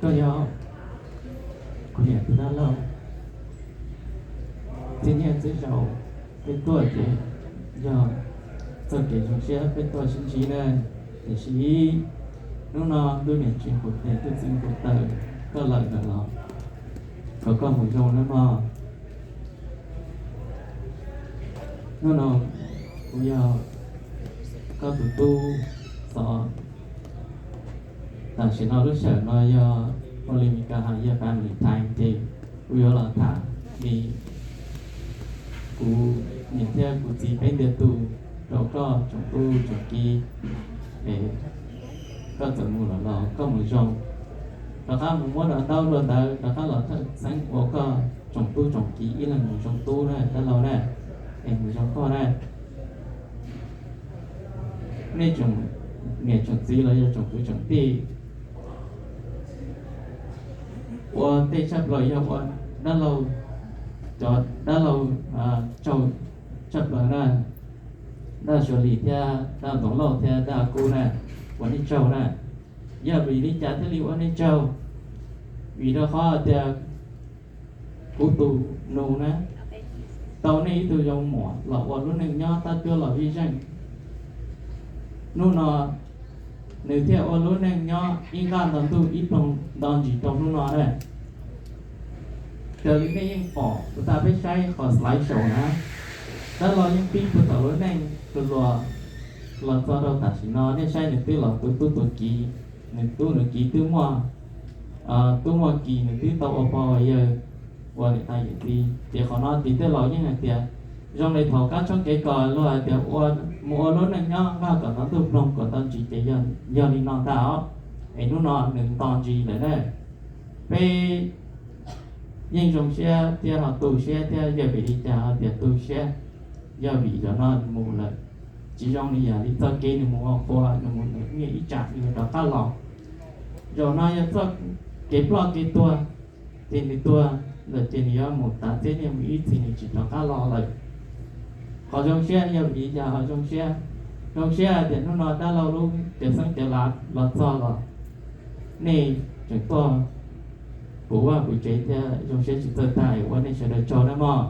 Koj yog kuv niam tus dab laug, txij niaj txij zaus peb tuaj ces yog txoj kev zoo siab peb tuaj sib ntsib na. Tiam sis hnub no ntuj niam tsis nqus tes, ntuj txiv nqus taw koj lawm ntawm los, kom koj mus zoo nawb mog. Hnub no kuv yog koj tus tub xov. Tam sim no lub sij hawm no yog ua li Mes Kas hais yog family time ces kuv yuav los tham li kuv niam thiab kuv txiv peb ntiag tug rau koj tsoom tub tsoom kiv. Es koj txawm mus lawm los koj mus zoo, rov qab mus muab daim ntaub dua ntawd rov qab los thawj xeeb ua koj tsoom tub tsoom kiv ib leeg mus zoo tub na dab laug na, es mus zoo koj na. Nej tsoom niam tsoom txiv los yog tsoom kwv tsoom tij, ua ntej tshaj plaws yog ua dab laug, cov dab laug tsaug tshaj plaws na, dab Suav Lis thiab dab Toov Lauj thiab dab Kub na, ua nej tsaug na. Yog vim li cas thiaj li ua nej tsaug? Vim rau qhov tias kuv tus nus na, tau nej ib tug zoo muam los ua lub neej nyob tab cuab los vij zeej. Hnub no nws thiaj ua lub neej nyob ib nqaj nto ntuj ib ploog nto ntsis rau hnub no na. Raws li nej yeej pom puas tas peb saib qhov slide show na, dab laug yeej pib puag tom lub neej tus hluas los txog rau tam sim no. Nej saib nws twb los tu tub tu kiv, nws tub nws kiv twb muaj tub muaj kiv, nws twb tau ua pog ua yawg, ua niam tais yawm txiv. Ces qhov no ces tej laus yeej hais tias zoo li thaum kab tshoob kev kos luag hais tias mus ua lub neej nyob nqaj kom nto ntuj ploog kom nto ntsis ces yog li no ntag os. Es hnub no nws nto ntsis lawm na. Peb yeej zoo siab thiab ho tu siab thiab. Yog vim li cas ho tias tu siab? Yog vim zaum no nws mus lawm, tsis zoo li yam li txoj kev nws mus ua qhua, nws mus nws nyiaj ib tsam nws rov qab los. Zaum no yog txoj kev ploj kev tuag, ces nws tuag lawm ces nws yuav mus tav txhiab nyiaj mus ib txhis nws tsis rov qab los lawm. Qhov zoo siab yog vim li cas ho zoo siab? Zoo siab tias hnub no dab laug lub cawv xeeb cawv lav los txog los nej tseem tuaj puv vaj puv tsev thiab zoo siab tsis txawj tag, ua nej sawv daws tsaug nawb mog.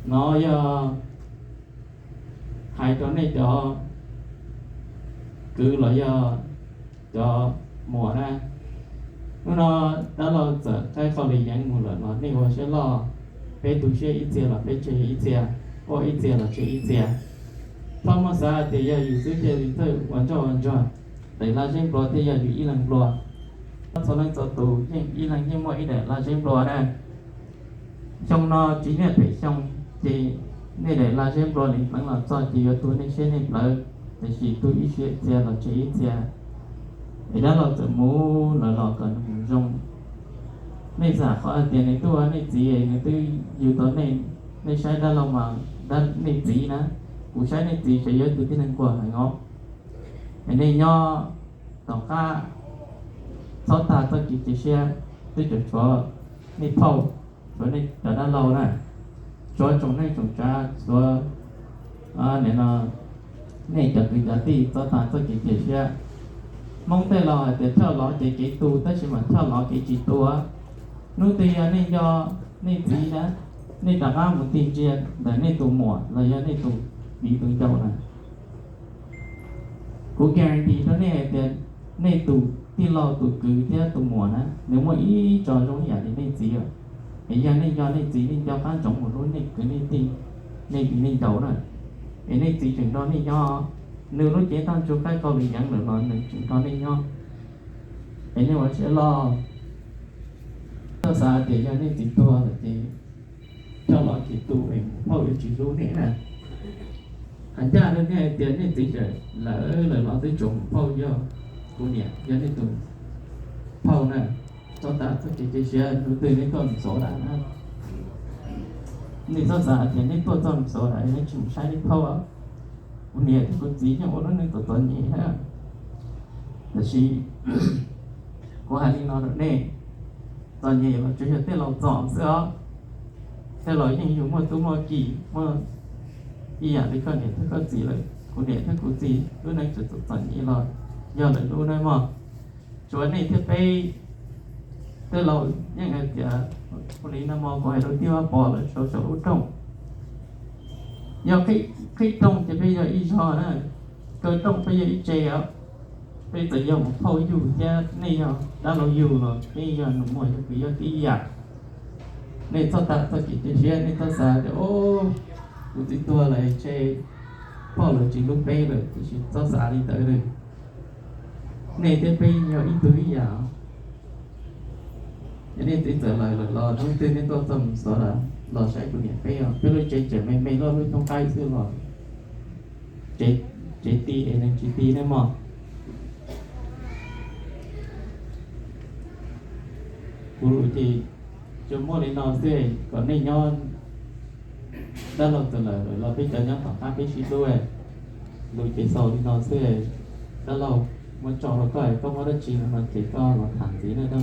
No yog hais rau nej cov kwv los yog cov muam na, hnub no dab laug txawm qaib qau li yeev mus lawm los nej ua siab loj, peb tu siab ib txhia los peb tseg ib txhia, ua ib txhia los tseg ib txhia. Txhob muab xav hais tias yog yus xwb thiaj li txawj ua ntsoj ua ntsuag, daim laj zeb nplua thiaj yog yus ib leeg nplua. Txhua leej txhua tus yeej ib leeg yeej muaj ib daim laj zeb nplua na. Xyoo no tsis niaj pem xyoo, ces nej daim laj zeb nplua li pleev los txog ces yuav tu nej siab nej plawv, tiam sis tu ib txhia los tseg ib txhia. Es dab laug txawm mus lawm los kom nws mus zoo. Nej xam qhov hais tias nws twb ua nej txiv, nws twb yug tau nej, nej saib dab laug mas nej txiv na, kuv saib nej txiv ces yog tus tib neeg nquag heev os. Es nej nyob tom qab, txhob tag txoj kev cia siab, twb tseem tshuav nej phauj, tshuav nej cov dab laug na, tshuav tsoom neej tsoom tsav, tshuav nim no nej cov kwv cov tij, txhob tag txoj kev cia siab. Hmoob tej laus hais tias choj lov ces kev tu, tab sis mas choj lov kev tsis tu. Hnub twg yog nej nco nej txiv na, nej rov qab mus tig ntsia ntawm nej tus muam los yog nej tus viv tus ncaus na, kuv guarantee rau nej hais tias nej tus tij laug tus kwv thiab tus muam na nws muaj ib tso zoo ib yam li nej txiv. Es yog nej nco nej txiv, nej nco qab ntsoov mus hlub nej kwv nej tij, nej viv nej ncaus na, es nej txiv tseem nrog nej nyob, nws lub cev tag ntsug qaib qau li yeev lawm los nws tseem nrog nej nyob. Es nej ua siab loj, txhob xav tias yog nej txiv tuag lawm ces coj los kev tu es mus phauj yuav tsis hlub nej na. Hais ncaj rau nej hais tias nej txiv tseem lawm lawm los twb tsuas mus phauj yog kuv niam yog nej tus phauj na. Txhob tag txoj kev cia siab, hnub twg nej tuaj mus xauv lawm na, nej txhob xav hais tias nej tuaj txog mus xauv lawm nej tsis mus saib nej phauj. Kuv niam thiab kuv txiv yeej ua lub neej txom txom nyem na. Tab sis kuv hais li no rau nej, txom nyem los tsuas yog tej laus txom xwb os. Tej laus yeej yug muaj tub muaj ki, muaj ib yam li koj niam thiab koj txiv lawm. Kuv niam thiab kuv txiv lub neej tseem txom txom nyem los yog lawv lub neej mog. Tsuav nej thiab peb Tej laus yeej hais tias, ua li no mas kuv hais rau tij Vaj Pov lawv saum saum lub rooj, yog qhib rooj ces peb yog ib zog na, kaw rooj peb yog ib tse os. Peb txawm yog mus phauj yug thiab nej yog dab laug yug los peb yog nus muag yog kwv yog tij ib yam. Nej txhob tas txoj kev cia siab, nej txhob xav tias, o, kuv txiv tuag lawm ntshe phauj lawv tsis hlub peb lawm, tiam sis txhob xav li ntawd li. Nej thiab peb yog ib tug ib yam. Yog nej txiv txawm lawm lawm los hnub twg nej tuaj txog mus xov los saib kuv niam peb os, peb lub tsev tseem me me loj lub xyoob qaib xwb los tsev ti es nws tsis ti nej mog. Kuv lus ces tsuas muaj li no xwb, kom nej nyob, dab laug txawm lawm los peb cov nyob tom qab peb sib hlub. Lus ces xaus li no xwb, dab laug, muab tso rau koj, koj muab dab tsi no ces koj los tham ntxiv na dab